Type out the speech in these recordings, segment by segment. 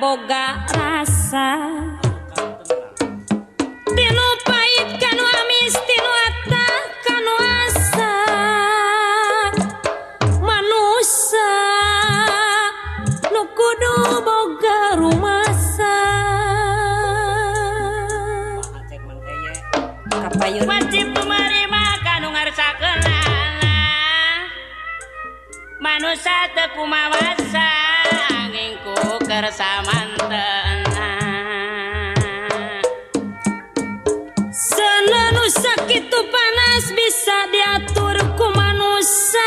Boga rasa tinu pahit kanu amis tinu atah kanu asa manusa nu kudu boga rumasa wajib menerima kanu ngarsakeunana manusa teu kumawasa angin ku kersamantena. Senenu sakitu panas bisa diatur ku manusa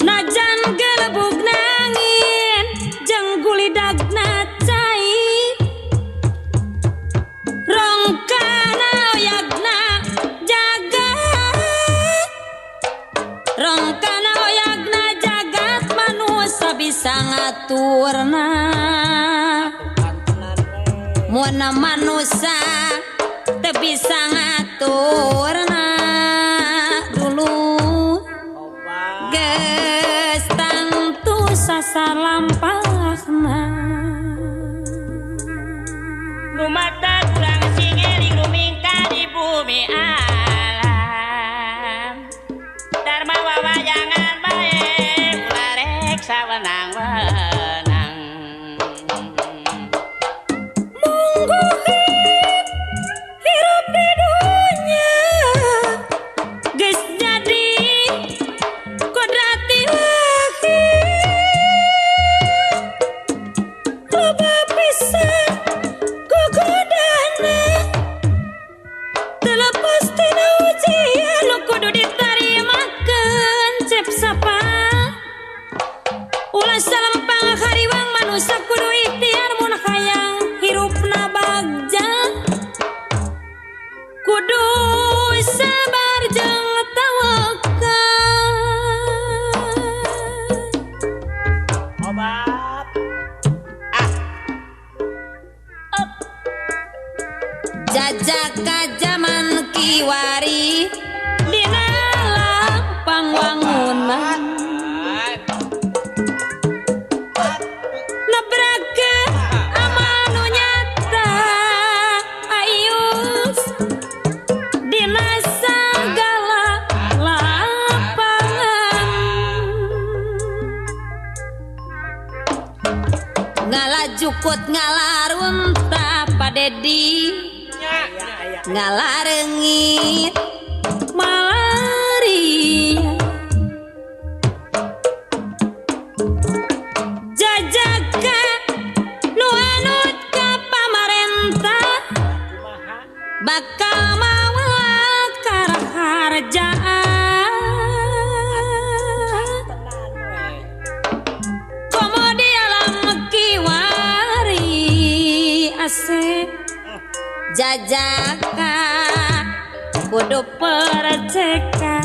najan gelebug nangin jeung gulidagna cai rongkana oyagna jagat rongkana oyagna jagat manusa bisa ngaturna mun manusa teu bisa ngaturna dulu geus tangtu sasalampahna nu mata kurang singeling rumingka di bumi alam dharma wawayangan bae ulah rek sawenang-wenang munggu hirup di dunya geus jadi kodrat ilahi loba pisan gogodana teu lepas tina ujian nu kudu ditarimakeun cep sapa ulah salempang hariwang manusa kudu ikhtiar mun hayang hirupna bagja kudu sabar jeung tawakal obat jajaka jaman kiwari dina lapang wangunan nebrakeun amal nu nyata ayus dina sagala lapangan ngalajukut ngalarunta padedi ngalarengit malaria jajaka nu anut ka pamarentah bakal mawa karaharjaan komo di alam kiwari asep jajaka kudu perceka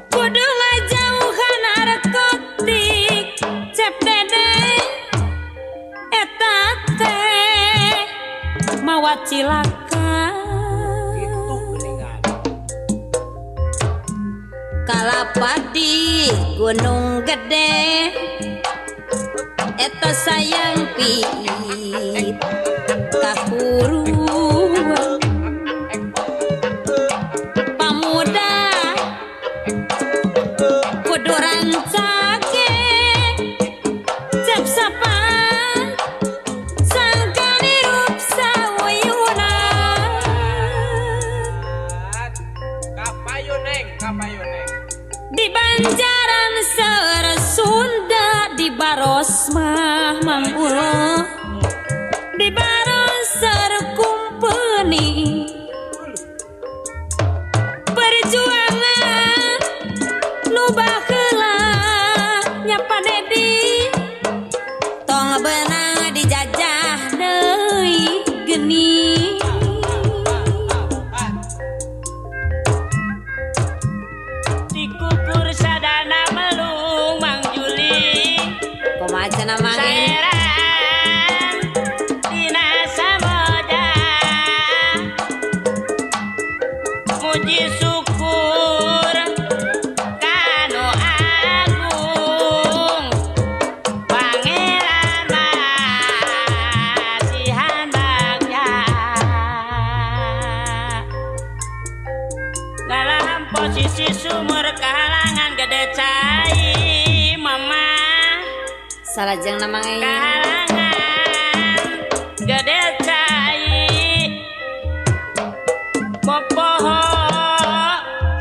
kudu ngajauhan narkotik cep dede eta teh mawa cilaka kalapa di gunung gede eta sayang piit kahuruan pamuda kudu rancake cep sapa sangkan hirup sauyuna. Di barosor kumpeni perjuangan nu baheula nya Pa Dedi tong beunang dijajah deui geni. Dikukur sadana melung Mang Juli. Kumaha cenah Mang? Saeran dina samoja muji syukur kanu agung pangeran masihan bagja dalam posisi sumur kahalangan gede cai mama. Salajengna Mang Eyin. Kahalangan gede cai popoho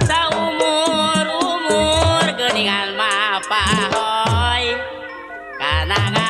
saumur umur geuningan mapahoy kana.